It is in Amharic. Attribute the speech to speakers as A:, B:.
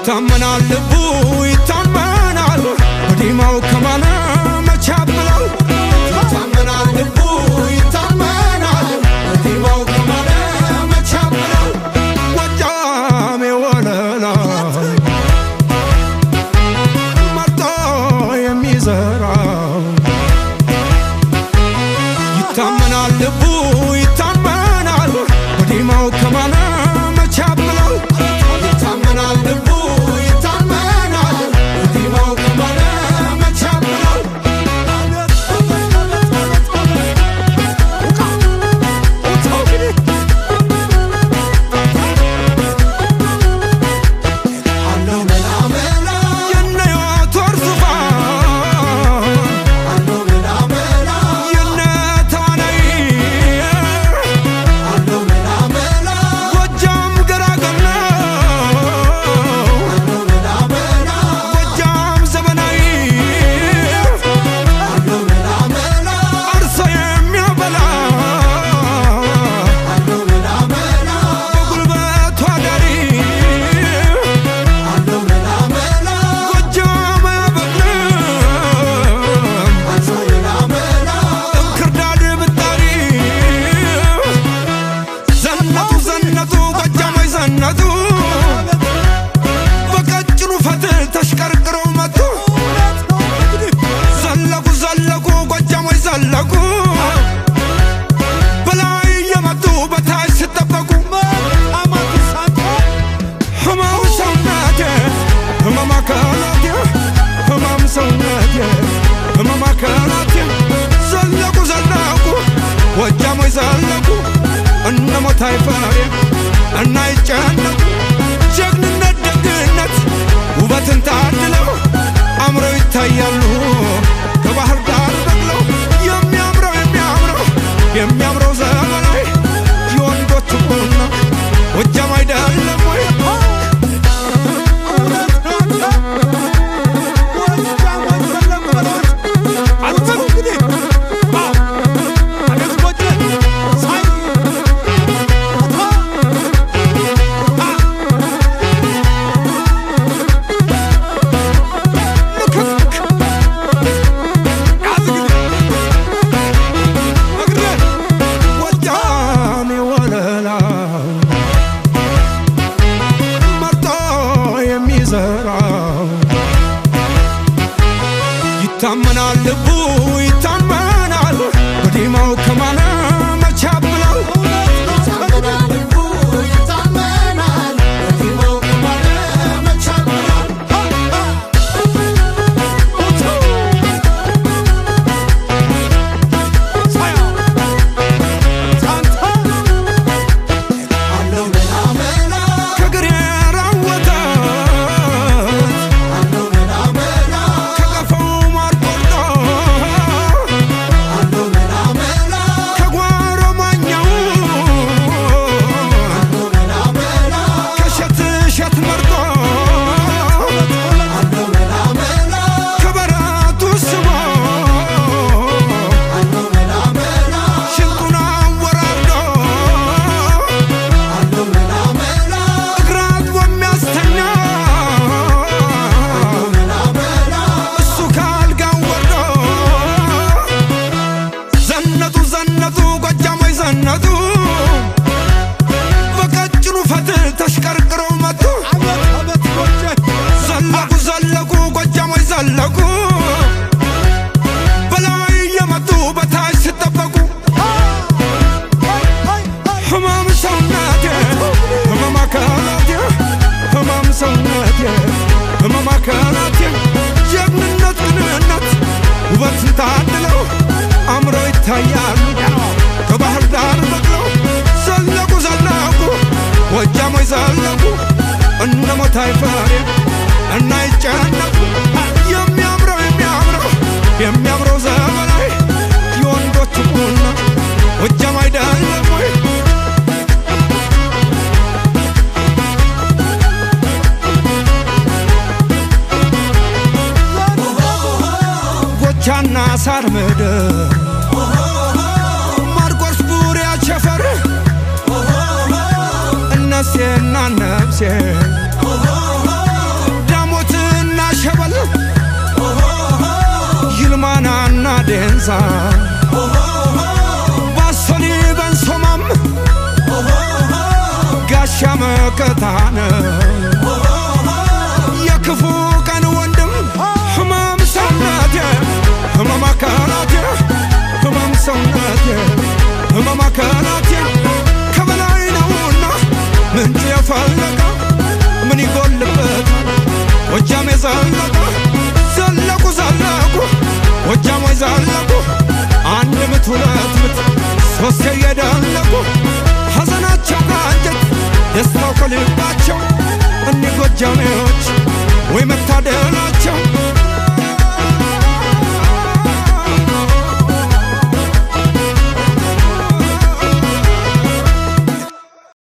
A: ይታመናል ልቡ ይታመናል ወዲማው ከማነ መቻብላል ይታመናል ልቡ ይታመናል ወዲማው ከማነ መቻብላል ወጃሜ ወለላ መርጦ የሚዘራው ይታመናል ልቡ ይታመናል ወዲማው ከማነ መቻብላል ይታመናል ልቡ ይታመናል ወዲማው ከማነ መቻብላል አለው መላ መላ የነ ዮቶር ዙፋን አለው መላ መላ የነ ተዋናይ አለው መላ መላ ጎጃም ገራገር ነው አለው መላ መላ ጎጃም ዘመናዊ አለው መላ መላ አርሶ የሚያበላ አለው መላ መላ በጉልበቱ አዳሪ አለው መላ መላ ጎጃም አያበቅልም አለው መላ መላ እንክርዳድ ብጣሪ ዘነጡ ዘነጡ ጎጃሞች ዘነጡ በቀጭኑ ፈትል ተሽቀርቅረው መጡ ዘለቁ ዘለቁ ጎጃሞች ዘለቁ በላይ እየመጡ በታች ሲጠበቁ ህመም ሰውነቴ ህመም አካላቴ ህመም ሰውነቴ ህመም አካላቴ ዘለቁ ዘለቁ ጎጃሞች ዘለቁ እነ ሞት አይፈሬ እና ይጨነቁ ጀግንነት ደግነት ውበትን ታድለው አምረው ይታያሉ ከባህር ዳር በቅለው የሚያምረው የሚያምረው የሚያምረው ዘመናዊ የወንዶቹ ቁና ጎጃም አይደለም ወይ? ጎጃም ወለላ መርጦ የሚዘራው ይታመናል ልቡ ይታመናል ወዲማው ከማነ መቻብላል ይታመናል ልቡ ይታመናል ወዲማው ከማነ መቻብላል አለው መላ መላ ከግሬ ራወታት አለው መላ መላ ከቀፈው ማር ቆርጦ አለው መላ መላ ከጓሮ ማኛው አለው መላ መላ ከሸት እሸት መርጦ አለው መላ መላ ከበረቱ ስቦ አለው መላ መላ ሽንጡን አወራርዶ አለው መላ መላ እግር አጥቦ የሚያስተኛ አለው መላ መላ እሱ ካልጋው ወርዶ ዘነጡ ዘነጡ ጎጃሞች ዘነጡ በቀጭኑ ፈትል ተሽቀርቅረው መጡ ዘለቁ ዘለቁ ጎጃሞች ዘለቁ በላይ እየመጡ በታች ሲጠበቁ ህመም ሰውነቴ ህመም አካላቴ ህመም ሰውነቴ ህመም አካላቴ ጀግንነት ቅንነት ውበትን ታድለው አምረው ይታያሉ ከባህር ዳር በቅለው ዘለቁ ዘለቁ ጎጃሞች ዘለቁ እነ ሞት አይፈሬ እና ይጨነቁ የሚያምረው የሚያምረው የሚያምረው ዘመናዊ የወንዶቹ ቁና ጎጃም አይደለም ወይ? ጎቻና ሳር ምድር ማርቆስ ቡሬ ቸፈር እነሴና ነብሴ እየዛለቁ፣ አንድ ምት ሁለት ምት ሶስት እየደለቁ፣ ሐዘናቸው ከአንጀት ደስታው ከልባቸው፣ እኒህ ጎጃሜዎች ወይ መታደላቸው።